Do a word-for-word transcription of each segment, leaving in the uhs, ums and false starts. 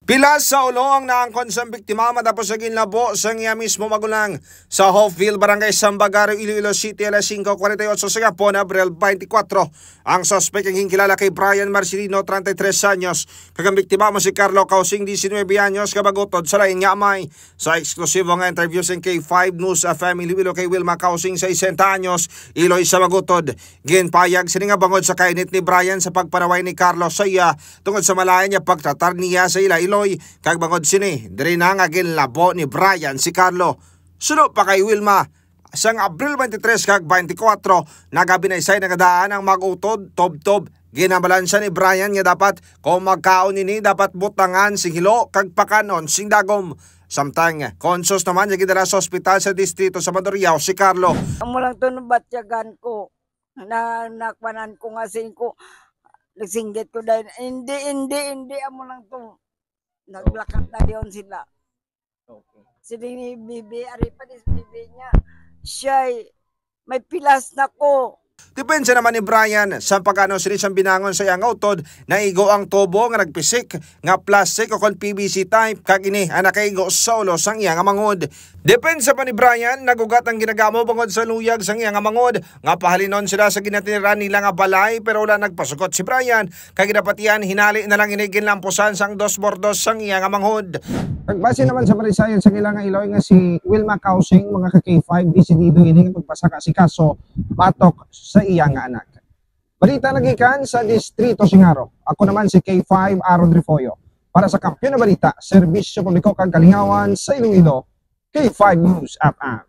Pilas sa ulo ang naangkon sang biktima matapos sa ginlabo sang iya mismo magulang sa Hopeville, Barangay Sambagaro, Iloilo City, alas singko kwarenta y otso sa gihapon, Abril twenty-four. Ang suspek ang ginkilala kay Brian Marcelino, treinta y tres anyos, kag ang biktima mo si Carlo Causing, diecinueve anyos, nga mag-utod sa lain nga amay. Sa eksklusibo nga interview sing K five News, ah, Family Iloilo kay Wilma Causing, sesenta anyos, iloy sa mag-utod. Ginpayag sini nga bangod sa kainit ni Brian sa pagpanaway ni Carlo sa iya tungod sa malain nga pagtratar niya sa ila iloy, kag bangod sini, diri na nga ginlabo ni Brian si Carlo. Suno pa kay Wilma, sang Abril twenty-three kag twenty-four, nagabinaysay na nga daan ang mag-utod, tubtob. Ginhambalan sia ni Brian nga dapat kung magkaon ini, dapat butangan sing hilo kag pakanon sing dagom. Samtang conscious naman, niya gidala sa ospital sa distrito sa Maduriao si Carlo. Amo lang to, nabatyagan ko. Na, nakwanan ko nga singko. Nagsinggit ko dahil, "Hindi, hindi, hindi, amo lang to." Naglakat na yon sila. Okay. Sila ni Bibi, ari pa ni Bibi niya. Siya'y may pilas na ko. Depensa naman ni Brian, sa pagano sini siyang binangon sa iyang utod, naigo ang tubo nga nagpisik nga plastic o kon P V C type, kag ini ang nakaigo sa ulo sang iya nga manghod. Depensa pa ni Brian, nagugat ang ginagamo bangod sa luyag sang iya nga manghod, nga pahalinon sila sa ginatiniran nila nga balay, pero wala nagpasugot si Brian, kag ginapatian hinali na lang ini ginlampusan sang dos bordos sang iya nga manghod. Nagbase naman sa malisayon sa ila nga iloy nga si Wilma Causing, mga ka K five, desidido ini nga magpasaka si kaso batok sa iya nga anak. Balita nagikan sa Distrito Singaro. Ako naman si K five Aaron Refollo. Para sa Kampiyon na Balita, Serbisyo Publiko kag Kalingawan sa Iloilo, K five News F M.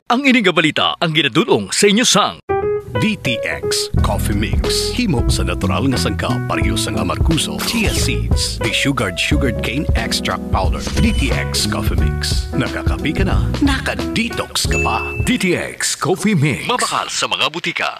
Ang ini nga balita ang ginadul-ong sa inyo sang D T X Coffee Mix. Himo sa natural nga sangkap, pareho sang amargoso, chia seeds, desugared sugarcane extract powder. D T X Coffee Mix. Nakakape ka na, naka-detox ka pa. D T X Coffee Mix. Mabakal sa mga butika.